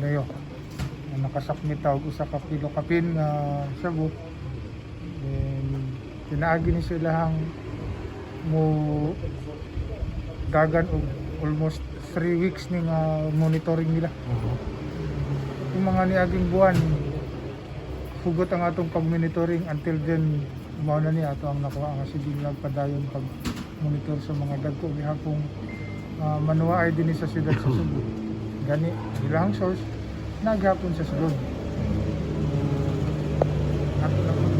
Ateneo. Nakasakmit og usa ka kilo kapin nga shabu. Then pinaagi ni sila ang mo dagan og almost 3 weeks ni nga monitoring nila. Yung mga niaging buwan, hugot ang atong pag-monitoring. Until then, mao na ni ato ang nakuha nga sige nagpadayon pag monitor sa mga dagko gihapong manuwaay dinhi sa siyudad sa Sugbo. Gani ilang source naghapon sa sulod. Ato na pud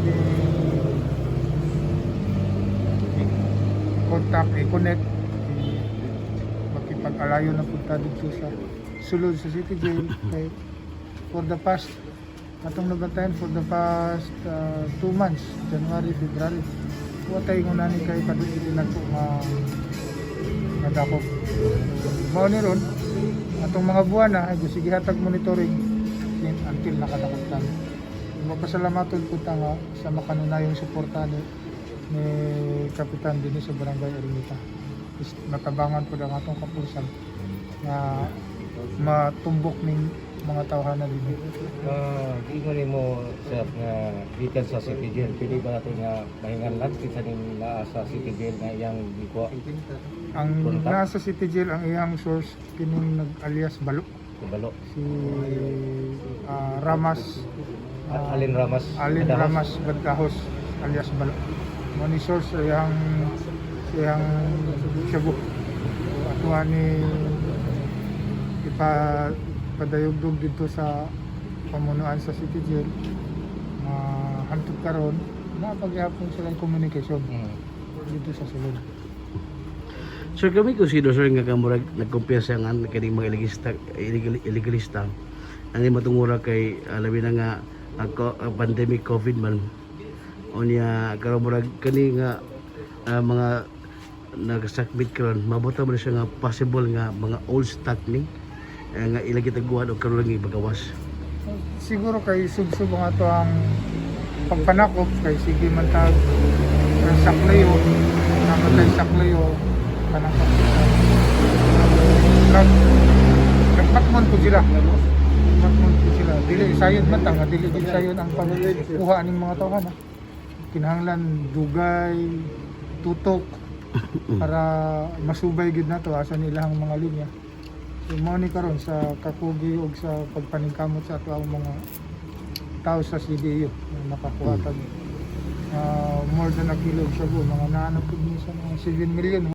i-contact, i-connect, makipag-alayo na punta dito sa sulod sa city jail kay for the past atong nabantayan for the past 2 months, January, February, wa tay ngunani kay padugil nagko nga nga dakop. Mao ni ron atong mga buwan na ay sige hatag monitoring until nakadakop ta. Mapasalamaton po ta nga sa makanunayong suporta ni Kapitan dinhi sa Barangay Ermita is natabangan po ang atong kapulsan nga matumbok ning mga tawhana dinhi. Giingon nimo, sir, nga gikan sa city jail, pwede ba natin nga mahinganlan kinsa ning naa sa city jail nga iyang gikuha? Ang Contact? nasa city jail, ang iyang source kining nag-alias Balo. Kabalo. Si Ramas Alin Ramas. Alin Adahos. Ramas Badahos alias Balo. Mo ni source iyang iyang shabu. Ato ni ipa padayugdog dito sa pamunuan sa city jail nga hantod karon naa paghihapon silang communication dito sa sulod. Sir, kami consider, sir, nga kamurag nagkumpiyansa nga kining mga illegalista, illegalista. Ang matungura kay labi na nga ang ang pandemic COVID man. Unya karon murag kani nga mga nagsakbit karon, mabuta man siya nga possible nga mga old stock ni nga ilang gitaguan o karon lang ibagawas. Siguro kay subsub ang ato ang pagpanakop kay sige man tag ang saklayo namatay saklayo kanang pagkita nag nagpakmon po sila, nagpakmon po sila. Dili sayon man ta nga dili gid sayon ang pagkuha aning mga tawhan ha. Kinahanglan dugay tutok para masubay gid nato asa nila ang mga linya. So mao ni karon sa kakugi og sa pagpaningkamot sa ato ang mga tao sa CDU na nakakuha tag more than a kilo og shabu, mga naanap pud ni sa mga 7 million.